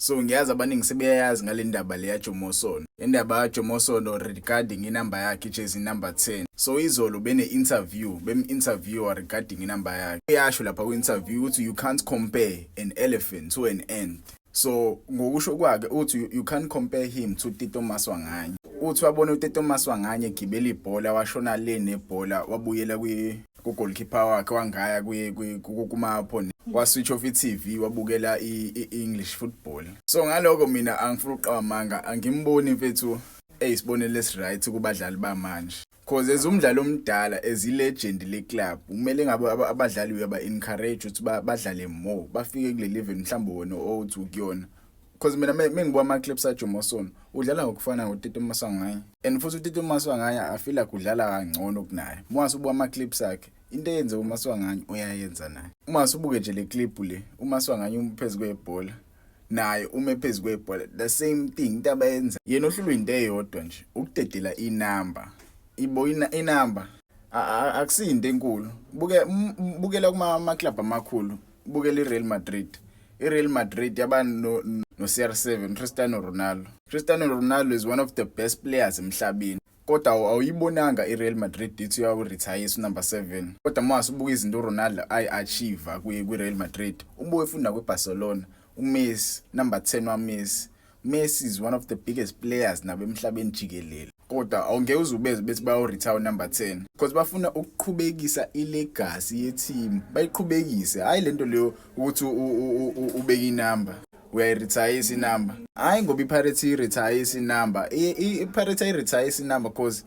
So ngiyazi abaningi sebeyayazi ngale ndaba le yaJomo Sono. Indaba yaJomo Sono regarding inamba yakhe, jersey number 10. So izolo bene-interview, bem-interviewer regarding inamba yakhe. Uyasho lapha ku-interview ukuthi you can't compare an elephant to an ant. So ngokusho kwakhe uthi you can't compare him to Tito Maswanganyi. Uthi wabona uTito Maswanganyi egibela ibhola, washona le nebhola, wabuyela kwi ku-goalkeeper wakhe, wangaya kuma-opponent, wa-switch off i-TV, wabukela i-English football. So ngaloko mina angifuni ukuqamba amanga, angimboni mfethu eyisibonelo esi-right kubadlali bamanje, 'cause as umdlali omdala, as i-legend le club, kumele ngabe abadlali uyaba encourage ukuthi badlale more, bafike kule level mhlawumbe wena othi ukuyona, 'cause mina mengibuka ama-clips aJomo Sono, udlala ngokufana noTito Maswanganyi, and futhi uTito Maswanganyi I feel like udlala kangcono kunaye. Uma usubuka ama-clips akhe, into eyenze uMaswanganyi uyayenza naye. Uma usubuke nje le clip le, uMaswanganyi uphezu kwebhola, naye ume phezu kwebhola, the same thing into abayenza. Yena ohlulwa into eyodwa nje, ukudedela inamba ibo inamba akusiyinto enkulu. Buke bukela kuma ama-club amakhulu, bukela i-Real Madrid. I-Real Madrid yaba no CR7, Cristiano Ronaldo. Cristiano Ronaldo is one of the best players emhlabeni, kodwa awuyibonanga i-Real Madrid ithi uyawu-retire number 7. Kodwa uma usubuka izinto uRonaldo ayi-achieve kwi-Real Madrid, ubuke futhi nakwi-Barcelona, uMessi, number 10 waMessi. Messi is one of the biggest players nabo emhlabeni jikelele, kodwa awungeke uze ubeze bethi bayo-retire number 10, because bafuna ukuqhubekisa i-legacy ye-team, bayiqhubekise. Hayi lento leyo ukuthi ubeke inamba, uyayi-retire inamba. Hayi, ngoba iPirates i-retire inamba, iPirates ayi-retire inamba 'cause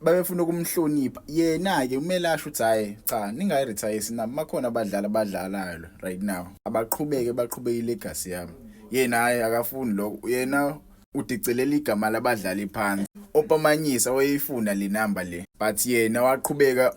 babefuna ukumhlonipha yena-ke. Kumele asho ukuthi hhayi cha, ningayi-retire inamba, bakhona abadlali abadlalayo right now, abaqhubeke, baqhubeke i-legacy yabo. Yena hhayi, akafuni lokho. Yena udicelela igama labadlali phansi. Oupa Manyisa wayeyifuna le namba le, but yena waqhubeka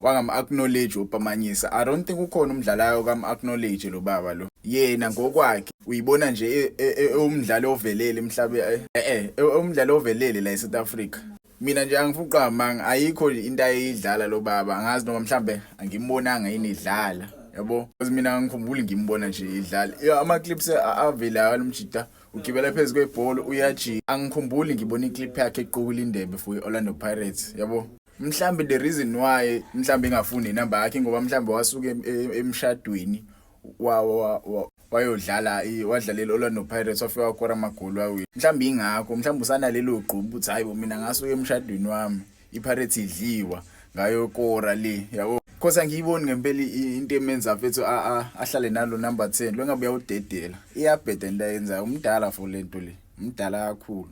wangam-acknowledge Oupa Manyisa. I don't think ukhona umdlalayo kam-acknowledge lo baba lo. Yena ngokwakhe uyibona nje umdlali ovelele emhlabeni, umdlali ovelele la eSouth Africa. Mina nje angifuni ukuqamba amanga, ayikho into ayidlala lo baba. Angazi noma mhlambe angimbonanga yini idlala, yabo, because mina angikhumbuli ngimbona nje idlala. Ama-clips avelayo lomjida ugibela phezu kwebhola, uyajika. Angikhumbuli ngibona i-clip yakhe equkula indebe for i-Orlando Pirates, yabo. Mhlambe the reason why mhlambe engafuni inamba yakhe, ngoba mhlambe wasuka emshadweni, wayodlala, wadlalela Orlando Pirates, wafika wakora amagoli, wawina. Mhlambe ingakho, mhlambe usanalelo gqubu ukuthi hayi bo, mina ngasuka emshadweni wami, iPirates idliwa, ngayokora le, yabo. 'Cause angiyiboni ngempela into emenza mfethu ahlale nalo number 10 lo, ngabe uyawudedela. Iyabheda into ayenzayo, umdala for lento le, umdala kakhulu.